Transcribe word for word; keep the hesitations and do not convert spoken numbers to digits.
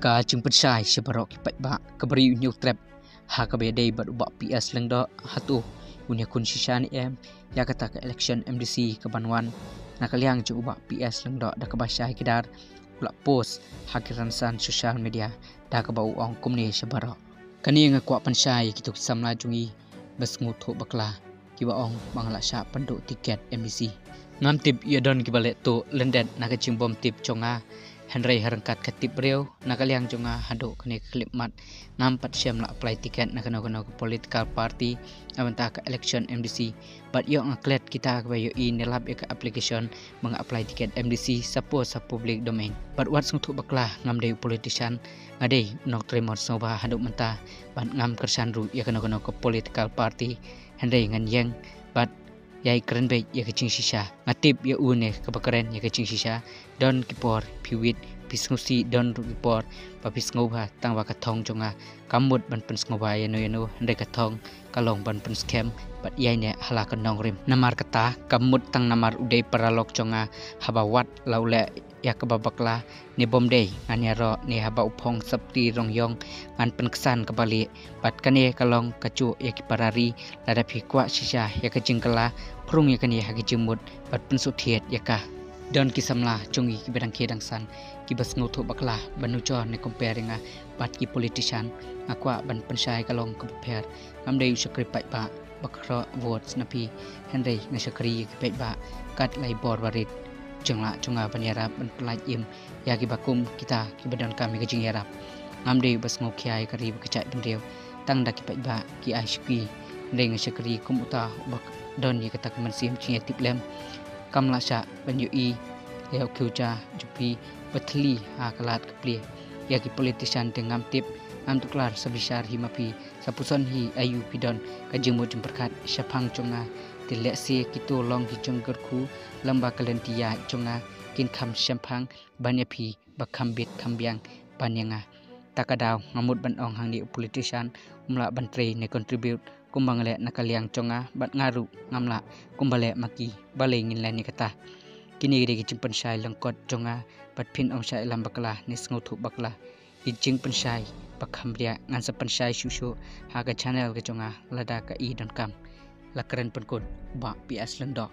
Ka jingpynshai sha baroh ki paidbah, ka bri u Hynñiewtrep ha kaba ïadei bad u Bah P S Lyngdoh, hato un ïakhun shisha ne em ïa kata ka election M D C kaban wan. Na ka liang jong u Bah P S Lyngdoh, da kaba shai kdar u la post ha ki rynsan social media, da kaba u ong kumne sha baroh: Kane nga kwah pynshai ïa kito ki samla jong ngi ba sngewthuh bakla, kiba ong ba nga la shah pynduh tiket M D C. Ngam tip ïa don kiba leh tuh lyndet na ka jingbym tip jong nga, hynrei ha ryngkat ka tip briew, na ka liang jong nga haduh kane ka khyllipmat ngam pat shem la apply tiket na kano kano ka political party na bynta ka election M D C. Bad ïoh nga klet kita kiba ïohi ne lap ïa ka application ba nga apply tiket M D C, sa post ha public domain. Bad wat sngewthuh bakla, ngam dei u politician, nga dei u nongtrei mon sngewbha haduh mynta, bad ngam kyrshan ruh ïa kano kano ka political party, hynrei ngan ïeng bad ïai kren beit ïa ka jingshisha. Nga tip ïa u ne kaba kren ïa ka jingshisha, don ki por phi wit phi sngewsih, don ruh ki por ba phi sngewbha, tang ba ka thong jong nga kam mut ban pynsngewbha ïano ïano, hynrei ka thong ka long ban pynskhem bad ïaineh ha la ka nongrim. Namar kata, kam mut tang namar u dei paralok jong nga, haba wat la u leh ïa kaba bakla ne bym dei, ngan ïaroh, ne haba u phong sopti rong ïong, ngan pynksan kaba lieh. Bad kane ka long kajuh ïa ki para ri, lada phi kwah shisha ïa ka jingkylla, pyrshang ïa kane ha ka jingmut bad pynsngewthuh ïa ka. Don ki samla jong ngi kiba dang khie dang san, kiba sngewthuh bakla, ba nujor ne compare ïa nga bad ki politician. Nga kwah ban pynshai ka long kaba pher. Ngam dei u shakri paidbah ba khroh vote na phi, hynrei nga shakri ïa ki paidbah kat lai bor barit. Jinglah jong nga ban ïarap ban pyllait im ïa kiba kum kita kiba donkam ïa ka jingïarap. Ngam dei uba sngewkhia ïa ka ri bad ka jaitbynriew, tang da ki paidbah ki ai shuki. Hynrei nga shakri kum uta uba don ïa kata ka mynsiem jingïatiplem. Kam lah shah ban ïohi ïa u khiew ja jong phi ba thylli ha ka lad ka plie. Ïa ki politician te ngam tip, ngam tuklar sa bishar hi ma phi, sa puson hi aïu phi don. Ka jingmut jingpyrkhat shaphang jong nga, te lehse kito long ki jong kyrkhu lem ba ka lynti ïaid jong nga, kin kham shemphang ban ïa phi, ba kham bit kham biang ban ïa nga. Ta ka daw nga mut ban ong hangne, u politician um lah ban trei ne contribute kumba nga leh na ka liang jong nga, bad nga ruh ngam lah kumba leh ma ki. Balei ngin len ïa kata? Kine ki dei ki jingpynshai lyngkot jong nga, bad phin ym shah ïalam bakla ne sngewthuh bakla. Ki jingpynshai ba kham riak ngan sa pynshai shuh shuh ha ka channel ka jong nga lada ka i donkam. La kren pynkut, Bah P S Lyngdoh.